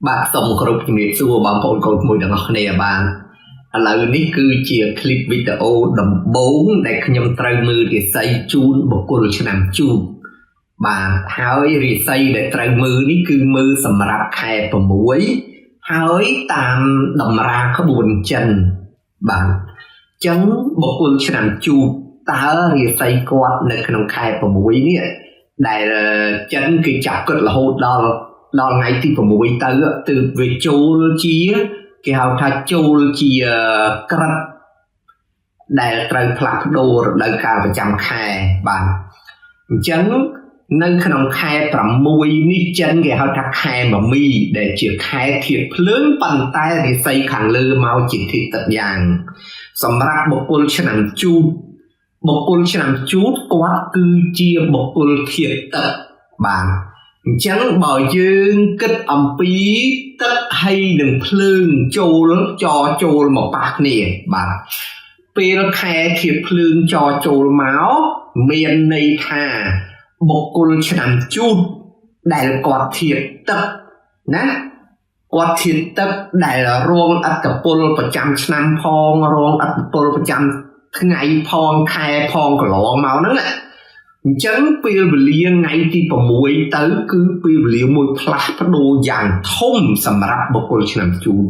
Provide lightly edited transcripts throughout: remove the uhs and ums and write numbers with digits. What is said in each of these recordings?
បាទសូមគោរពជំរាបសួរបងប្អូនកូនក្មួយទាំងអស់គ្នាបាទឥឡូវនេះគឺជាคลิปវីដេអូដំបូងដែលខ្ញុំត្រូវមើលរាសីជូនបុគ្គលឆ្នាំជូតបាទហើយរាសីដែលត្រូវមើលនេះគឺមើលសម្រាប់ខែ6ហើយតាមតម្រាក្បួនចិនបាទចឹងបុគ្គលឆ្នាំជូតតើរាសីគាត់នៅក្នុងខែ6នេះដែលចិនគេចាប់គិតរហូតដល់ថ្ងៃទី6ទៅទើបវាចូលជាគេហៅថាចូលជាក្រិតដែលត្រូវផ្លាស់ប្ដូររដូវកាលប្រចាំខែបាទអញ្ចឹងនៅក្នុងខែ6នេះចិនគេហៅថាខែមមីដែលជាខែធាតុភ្លើងប៉ុន្តែរាសីខាងលើមកជាធាតុទឹកយ៉ាងសម្រាប់បុគ្គលឆ្នាំជូតបុគ្គលឆ្នាំជូតគាត់គឺជាបុគ្គលធាតុទឹកបាទអញ្ចឹងបើយើងគិតអំពីទឹកហើយនឹងភ្លើងចូលចចូលមកប៉ះគ្នាបាទពេលខែធាតុភ្លើងចចូលមកមានន័យថាបុគ្គលឆ្នាំជូតដែលគាត់ធាតុទឹកណាគាត់ធាតុទឹកដែលរងឥទ្ធិពលប្រចាំឆ្នាំផងរងឥទ្ធិពលប្រចាំថ្ងៃផងខែផងកន្លងមកហ្នឹងណាអញ្ចឹងពេលវេលាថ្ងៃទី6ទៅគឺពេលវេលាមួយផ្លាស់ប្ដូរយ៉ាងធំសម្រាប់បុគ្គលឆ្នាំជូត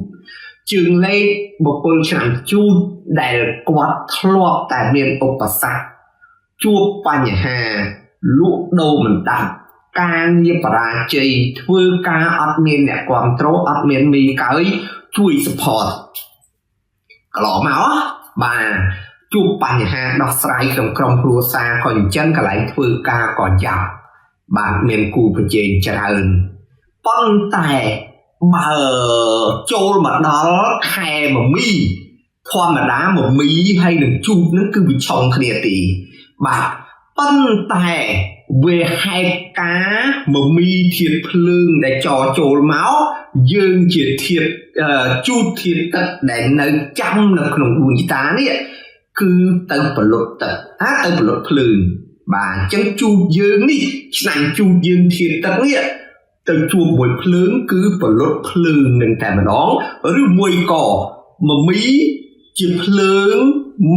ជើងលេខបុគ្គលឆ្នាំជូតដែលគាត់ធ្លាប់តែមានឧបសគ្គជួបបញ្ហាលក់ដូរមិនដាច់ការងារបរាជ័យធ្វើការអត់មានអ្នកគ្រប់គ្រងអត់មានមីកើយជួយ support កន្លងមកបាទជួបបញ្ហាដោះស្រាយក្នុងក្រុមគ្រួសារក៏អញ្ចឹងកន្លែងធ្វើការក៏យ៉ាប់បាទមានគូប្រជែងច្រើនប៉ុន្តែបើចូលមកដល់ខែមមីធម្មតាមមីហើយនឹងជូតនឹងគឺវាឆុងគ្នាទីបាទប៉ុន្តែវាហេតុការមមីធាតុភ្លើងដែលចចូលមកយើងជាធាតុជូតធាតុទឹកដែលនៅចាំនៅក្នុងដួងតានេះគឺទៅផលុតទឹកហាទៅផលុតភ្លើងបាទអញ្ចឹងជូតយើងនេះឆ្នាំជូតយើងធាតុទឹកនេះទៅជួបមួយភ្លើងគឺផលុតភ្លើងនឹងតែម្ដងឬមួយក៏មមីជាភ្លើង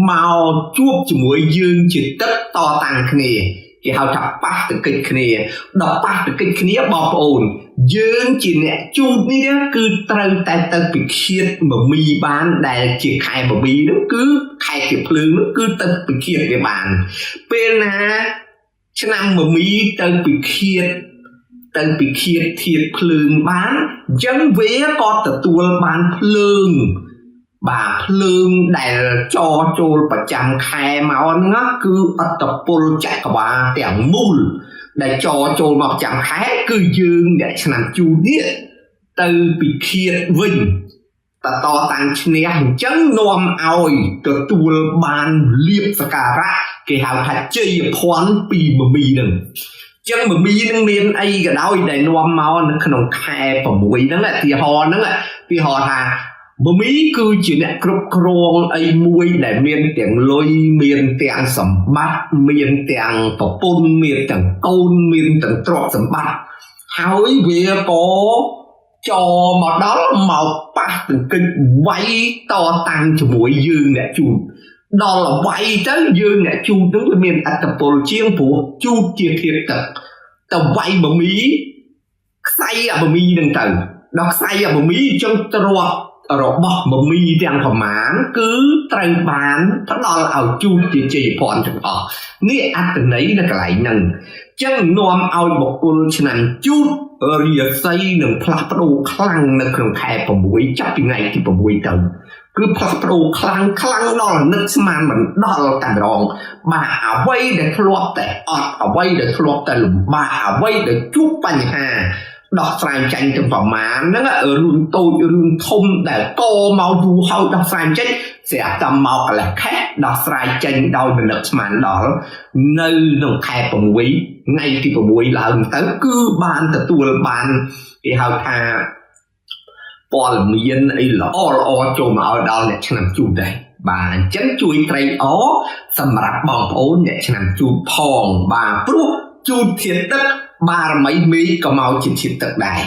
មកជួបជាមួយយើងជាទឹកតតាំងគ្នាគេហៅថាប៉ះទង្គិចគ្នាដល់ប៉ះទង្គិចគ្នាបងប្អូនយើងជាអ្នកជូតនេះគឺត្រូវតែទៅពិឃាតមមីបានដែលជាខែមមីនោះគឺខែជាភ្លើងនោះគឺទៅពិឃាតវាបានពេលណាឆ្នាំមមីទៅពិឃាតទៅពិឃាតធាតុភ្លើងបានអញ្ចឹងវាក៏ទទួលបានភ្លើងបាទភ្លើងដែលចចូលប្រចាំខែមកហ្នឹងគឺអត្តពលចក្រវាលទាំងមូលដែលចចូលមកប្រចាំខែគឺយើងអ្នកឆ្នាំជូតនេះទៅពិឃាតវិញតតតាំងឈ្នះអញ្ចឹងនាំឲ្យទទួលបានលៀបសការៈគេហៅថាជ័យភ័ណ្ឌពីមមីនឹងចឹងមមីនឹងមានអីក៏ដោយដែលនាំមកនៅក្នុងខែ6ហ្នឹងឧទាហរណ៍ហ្នឹងឧទាហរណ៍ថាមមីគឺជាអ្នកគ្រប់គ្រងអីមួយដែលមានទាំងលុយមានទាំងសម្បត្តិមានទាំងប្រពន្ធមានទាំងកូនមានទាំងទ្រព្យសម្បត្តិហើយវាក៏ចមកដល់មកប៉ះទង្គិចវាយតតាំងជាមួយយើងអ្នកជូតដល់វាយទៅយើងអ្នកជូតនឹងវាមានអត្តពលជាងព្រោះជូតជាធាតុទឹកទៅវាយមមីខ្សែអាមមីនឹងទៅដល់ខ្សែអាមមីអញ្ចឹងទ្រព្យរបស់មមីទាំងប្រមាណគឺត្រូវបានផ្ដល់ឲ្យជូតជាជ័យភ័ណ្ឌទាំងអស់នេះអត្តន័យនៅកន្លែងហ្នឹងចឹងនាំឲ្យបុគ្គលឆ្នាំជូតរាសីនឹងផ្លាស់ប្ដូរខ្លាំងនៅក្នុងខែ6ចាប់ពីថ្ងៃទី6ទៅគឺផ្លាស់ប្ដូរខ្លាំងខ្លាំងដល់នឹកស្មានមិនដល់តែម្ដងបាទអ្វីដែលធ្លាប់តែអត់អ្វីដែលធ្លាប់តែលំបាកអ្វីដែលជួបបញ្ហាដោះស្រាយចាញ់ទាំងប្រមាណហ្នឹងរឿងតូចរឿងធំដែលកមកយូរហើយដោះស្រាយចេញស្រាប់តែមកកន្លះខេះដោះស្រាយចេញដោយមិននឹកស្មានដល់នៅក្នុងខែ6ថ្ងៃទី6ឡើងទៅគឺបានទទួលបានគេហៅថាព័ត៌មានអីល្អល្អចូលមកឲ្យដល់អ្នកឆ្នាំជូតដែរបាទអញ្ចឹងជួយត្រេកអរសម្រាប់បងប្អូនអ្នកឆ្នាំជូតផងបាទព្រោះជូតធាតុទឹកបារមីមេឃក៏មកជាធាតុទឹកដែរ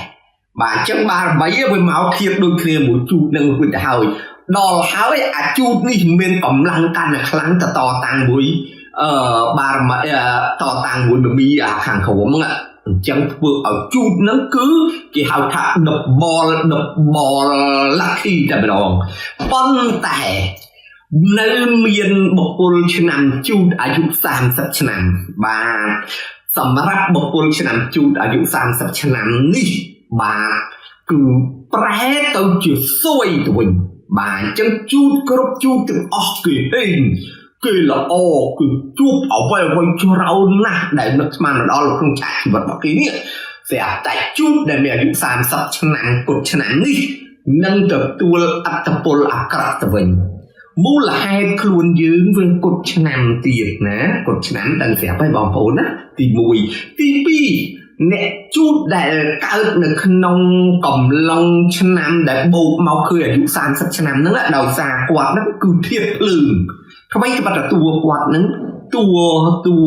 បាទអញ្ចឹងបារមីវាមកធៀបដូចគ្នាមួយជូតនឹងរួចទៅហើយដល់ហើយអាជូតនេះមានកម្លាំងកាន់តែខ្លាំងទៅតតាំងមួយបារមីតតាំងមួយមីអាខាងក្រោមហ្នឹងអញ្ចឹងធ្វើឲ្យជូតហ្នឹងគឺគេហៅថា double double lucky តែម្ដងប៉ុន្តែនៅមានបុគ្គលឆ្នាំជូតអាយុ30ឆ្នាំបាទសម្រាប់បុគ្គលឆ្នាំជូតអាយុ30ឆ្នាំនេះបាទគឺប្រែទៅជាសួយទៅវិញបាទអញ្ចឹងជូតគ្រប់ជូតទាំងអស់គេហេងគេល្អគឺជួបអ្វីអ្វីច្រើនណាស់ដែលនឹកស្មានដល់ក្នុងឆាកជីវិតរបស់គេនេះស្រាប់តែជូតដែលមានអាយុ30ឆ្នាំគុតឆ្នាំនេះនឹងទទួលអត្តពលអាក្រក់ទៅវិញមូលហេតុខ្លួនយើងវាគុតឆ្នាំទៀតណាគុតឆ្នាំដឹងស្រាប់ហើយបងប្អូនណាទី1ទី2អ្នកជូតដែលកើតនៅក្នុងកំឡុងឆ្នាំដែលបូកមកគឺអាយុ30ឆ្នាំហ្នឹងដោយសារគាត់ហ្នឹងគឺធាតុភ្លើងថ្មីត្បិតតួគាត់ហ្នឹងតួតួ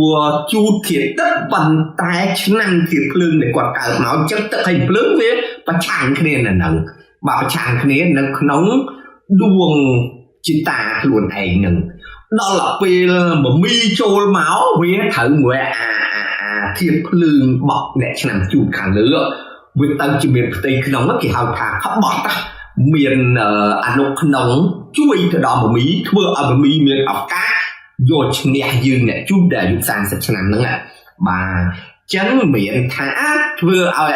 ជូតធាតុទឹកប៉ុន្តែឆ្នាំធាតុភ្លើងដែលគាត់កើតមកអញ្ចឹងទឹកហើយភ្លើងវាប្រឆាំងគ្នានៅហ្នឹងបាទប្រឆាំងគ្នានៅក្នុងដួងជីតាខ្លួនឯងនឹងដល់ពេលមមីចូលមកវាត្រូវមួយអាធាតុភ្លើងបក់អ្នកឆ្នាំជូតខាងលើវាទៅជាមានផ្ទៃក្នុងគេហៅថាក្បត់មានអនុក្នុងជួយទៅដល់មមីធ្វើឲ្យមមីមានឱកាសយកឈ្នះយើងអ្នកជូតដែលអាយុ30ឆ្នាំហ្នឹងបាទចឹងមានថាធ្វើឲ្យ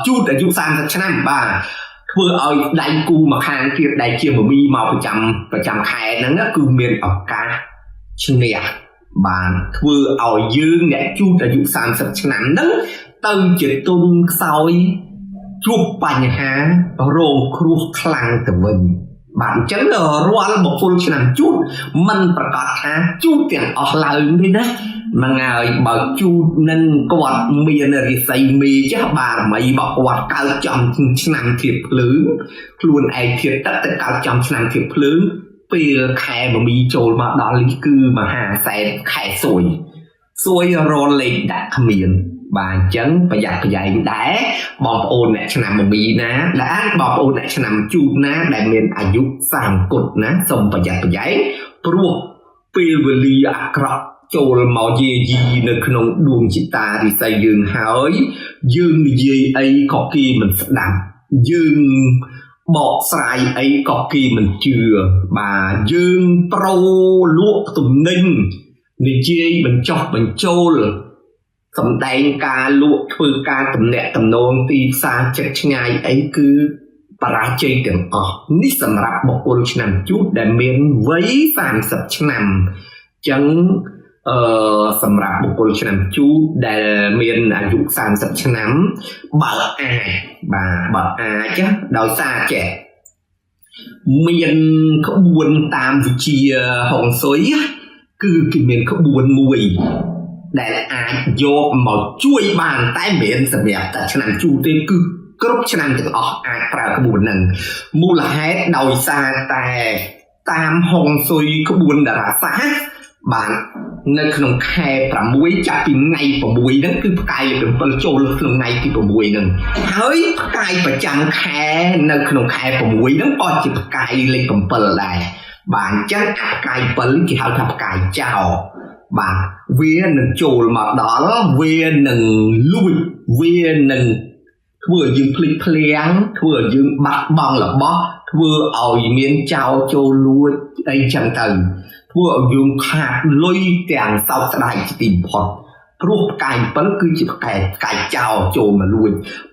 ជូតអាយុ30ឆ្នាំបាទធ្វើឲ្យដៃគូមកខាងទៀតដែលជាមមីមកប្រចាំខែហ្នឹងគឺមានឱកាសឈ្នះបានធ្វើឲ្យយើងអ្នកជូតអាយុ30ឆ្នាំហ្នឹងទៅជាទុនខ្សោយជួបបញ្ហារងគ្រោះខ្លាំងទៅវិញបាទអញ្ចឹងរាល់បុគ្គលឆ្នាំជូតមិនប្រកាសថាជូតទាំងអស់ឡើងទេណាហ្នឹងហើយបើជូតនឹងគាត់មានរិស័យមេចាស់បារមីរបស់គាត់កើតចំឆ្នាំធាតុភ្លើងខ្លួនឯងធាតុទឹកទៅកើតចំឆ្នាំធាតុភ្លើងពេលខែមមីចូលមកដល់នេះគឺមហាសែនខែសួយសួយរលេខដាក់គ្មានបាទអញ្ចឹងប្រយ័ត្នប្រយែងដែរបងប្អូនអ្នកឆ្នាំមមីណាដែលបងប្អូនអ្នកឆ្នាំជូតណាដែលមានអាយុ30គុតណាសូមប្រយ័ត្នប្រយែងព្រោះពេលវេលាអាក្រក់ចូលមកយាយីនៅក្នុងដួងចិត្តតារិស័យយើងហើយយើងនិយាយអីក៏គេមិនស្ដាប់យើងបកស្រាយអីក៏គេមិនជឿបាទយើងប្រូលក់ទំនិញនិយាយបញ្ចុះបញ្ចូលសម្ដែងការលក់ធ្វើការតំណាក់តំណងទីផ្សារចិត្តឆ្ងាយអីគឺបរាជ័យទាំងអស់នេះសម្រាប់បុគ្គលឆ្នាំជូតដែលមានវ័យ30ឆ្នាំចឹងសម្រាប់បុគ្គលឆ្នាំជូតដែលមានអាយុ30ឆ្នាំបើអាចបាទបើអាចដោយសារចេះមានក្បួនតាមវិជាហុងស៊ុយគឺគេមានក្បួនមួយដែលអាចយកមកជួយបានតែមិនមែនសម្រាប់តែឆ្នាំជូតទេគឺគ្រប់ឆ្នាំទាំងអស់អាចប្រើក្បួនហ្នឹងមូលហេតុដោយសារតែតាមហុងស៊ុយក្បួនតារាសាស្ត្របាទនៅក្នុងខែ6ចាប់ពីថ្ងៃ6ហ្នឹងគឺផ្កាយលេខ7ចូលក្នុងថ្ងៃទី6ហ្នឹងហើយផ្កាយប្រចាំខែនៅក្នុងខែ6ហ្នឹងក៏ជាផ្កាយលេខ7ដែរបាទអញ្ចឹងអាផ្កាយ7គេហៅថាផ្កាយចោរបាទវានឹងចូលមកដល់វានឹងលួចវានឹងធ្វើឲ្យយើងភ្លេចភ្លាំងធ្វើឲ្យយើងបាត់បង់របស់ធ្វើឲ្យមានចោរចូលលួចអីចឹងទៅធ្វើឲ្យយើងខាតលុយទាំងសោកស្ដាយជាទីបំផុតព្រោះផ្កាយ7គឺជាផ្កាយចោរចូលមកលួច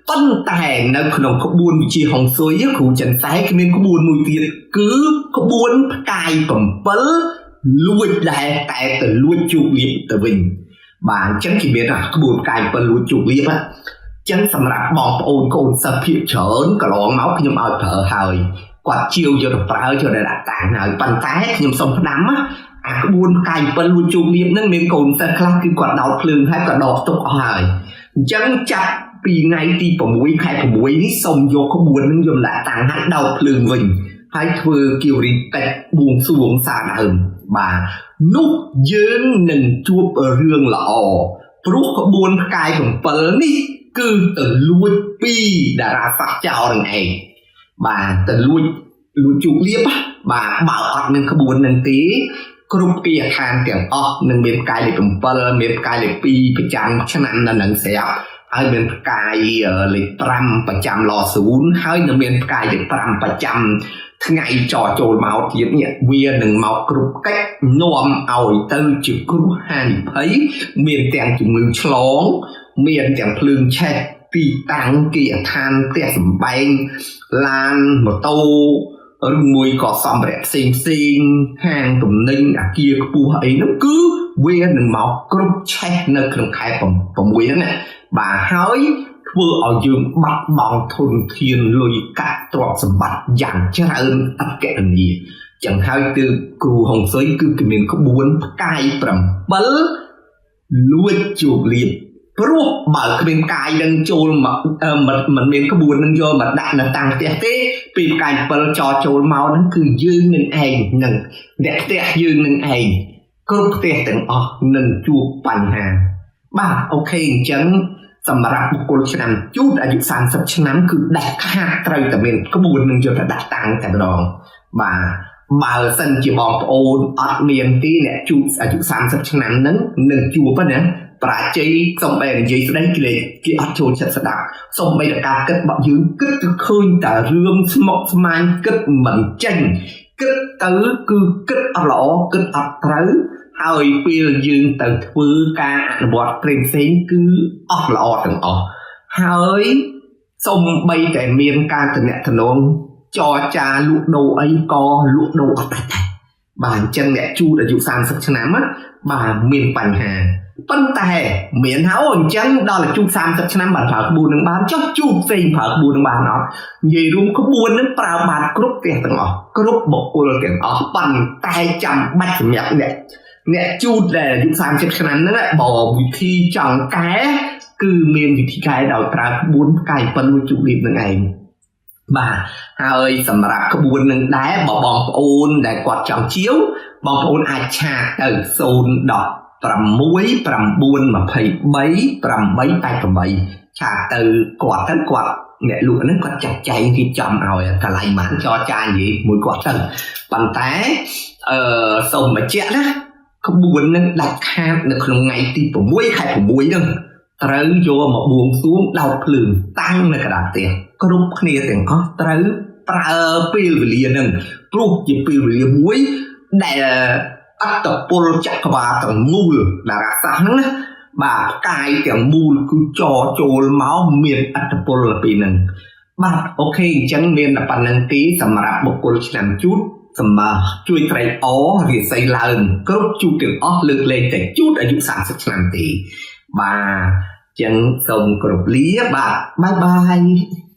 ប៉ុន្តែនៅក្នុងក្បួនវិជាហុងស៊ុយគ្រូចិនសែគ្មានក្បួនមួយទៀតគឺក្បួនផ្កាយ7លួចដែរតែទៅលួចជោគលាភទៅវិញបាទអញ្ចឹងគេមានក្បួនផ្កាយ7លួចជោគលាភហ្នឹងចឹងសម្រាប់បងប្អូនកូនសិស្សភាគច្រើនកន្លងមកខ្ញុំឲ្យប្រើហើយគាត់ជាវយកទៅប្រើយកទៅដាក់តាំងហើយប៉ុន្តែខ្ញុំសូមផ្ដាំអាក្បួនផ្កាយ7លួចជោគលាភហ្នឹងមានកូនសិស្សខ្លះគឺគាត់ដោតភ្លើងហើយក៏ដកទុកអស់ហើយអញ្ចឹងចាប់ពីថ្ងៃទី6ខែ6នេះសូមយកក្បួនហ្នឹងយកដាក់តាំងហើយដោតភ្លើងវិញហើយធ្វើគិរីកិច្ចបួងសួងសាដើមបាទនោះយើងនឹងជួបរឿងល្អព្រោះក្បួនផ្កាយ7នេះ គឺទៅលួចពីតារាសាស្ត្រចោលនឹងឯងបាទទៅលួចលួចជោគលាភបាទបើអត់មានក្បួននឹងទេគ្រប់គេហដ្ឋានទាំងអស់នឹងមានផ្កាយលេខ7មានផ្កាយលេខ2ប្រចាំឆ្នាំនៅនឹងស្រាប់ហើយមានផ្កាយលេខ5ប្រចាំឡ0ហើយនឹងមានផ្កាយលេខ5ប្រចាំថ្ងៃចចូលមកទៀតនេះវានឹងមកគ្រប់កិច្ចនាំឲ្យទៅជាគ្រោះហានិភ័យមានទាំងជំងឺឆ្លងមានទាំងភ្លើងឆេះទីតាំងគេហដ្ឋានផ្ទះសម្បែងឡានម៉ូតូឬមួយក៏សម្ភារៈផ្សេងផ្សេងហាងទំនិញអាគារខ្ពស់អីហ្នឹងគឺវានឹងមកគ្រប់ឆេះនៅក្នុងខែ6ហ្នឹងណាបាទហើយធ្វើឲ្យយើងបាត់បង់ធនធានលុយកាក់ទ្រព្យសម្បត្តិយ៉ាងច្រើនអកណនីចឹងហើយគឺគ្រូហុងស៊ុយគឺគេមានក្បួនផ្កាយ7លួចជោគលាភព្រោះបើគ្មានផ្កាយនឹងចូលមកមិនមានក្បួននឹងយកមកដាក់នៅតាំងផ្ទះទេពីផ្កាយ7ចចូលមកហ្នឹងគឺយើងនឹងឯងនឹងអ្នកផ្ទះយើងនឹងឯងគ្រប់ផ្ទះទាំងអស់នឹងជួបបញ្ហាបាទអូខេអញ្ចឹងសម្រាប់បុគ្គលឆ្នាំជូតអាយុ30ឆ្នាំគឺដាច់ខាតត្រូវតែមានក្បួននឹងយកទៅដាក់តាំងតែម្ដងបាទបើសិនជាបងប្អូនអត់មានទេអ្នកជូតអាយុ30ឆ្នាំហ្នឹងនឹងជួបណាប្រាជ័យសំបីនិយាយស្ដីគេអត់ចូលចិត្តស្ដាប់សំបីតែការគិតរបស់យើងគិតគឺឃើញតែរឿងស្មុគស្មាញគិតមិនចេញគិតទៅគឺគិតអត់ល្អគិតអត់ត្រូវហើយពេលយើងទៅធ្វើការអនុវត្តផ្សេងៗគឺអស់ល្អទាំងអស់ហើយសំបីតែមានការតំណតំណងចរចាលក់ដូរអីក៏លក់ដូរអត់ដែរបាទអញ្ចឹងអ្នកជូតអាយុ30ឆ្នាំណាបាទមានបញ្ហាប៉ុន្តែមានហើយអញ្ចឹងដល់អាយុ30ឆ្នាំបានប្រើក្បួននឹងបានចុះជូតផ្សេងប្រើក្បួននឹងបានអត់និយាយរួមក្បួននឹងប្រើបានគ្រប់ផ្ទះទាំងអស់គ្រប់បុគ្គលទាំងអស់ប៉ុន្តែចាំបាច់សម្រាប់អ្នកជូតដែលអាយុ30ឆ្នាំហ្នឹងបើវិធីចង់កែគឺមានវិធីកែដោយប្រើក្បួនផ្កាយ7មួយជូតលៀបនឹងឯងបាទហើយសម្រាប់ក្បួននឹងដែរបើបងប្អូនដែលគាត់ចង់ជាវបងប្អូនអាចឆាតទៅ0 6 9 23 888ឆាតទៅគាត់ទៅគាត់អ្នកលក់ហ្នឹងគាត់ចាត់ចែងរៀបចំឲ្យកន្លែងបានចរចានិយាយមួយគាត់ទៅប៉ុន្តែសូមបញ្ជាក់ណាក្បួននឹងដាច់ខាតនៅក្នុងថ្ងៃទី6ខែ6ហ្នឹងត្រូវយកមកបួងសួងដោតភ្លើងតាំងនៅកណ្ដាលផ្ទះគ្រប់គ្នាទាំងអស់ត្រូវប្រើពេលវេលាហ្នឹងព្រោះជាពេលវេលាមួយដែលអត្តពលចក្រវាលទាំងមូលតារាសាស្ត្រហ្នឹងណាបាទផ្កាយទាំងមូលគឺចចូលមកមានអត្តពលពីហ្នឹងបាទអូខេអញ្ចឹងមានតែប៉ុណ្្នឹងទេសម្រាប់បុគ្គលឆ្នាំជូតសម្រាប់ជួយត្រេកអររាសីឡើងគ្រប់ជូតទាំងអស់លើកលែងតែជូតអាយុ30ឆ្នាំទេបាទអញ្ចឹងសូមគោរពលាបាទបាយបាយ។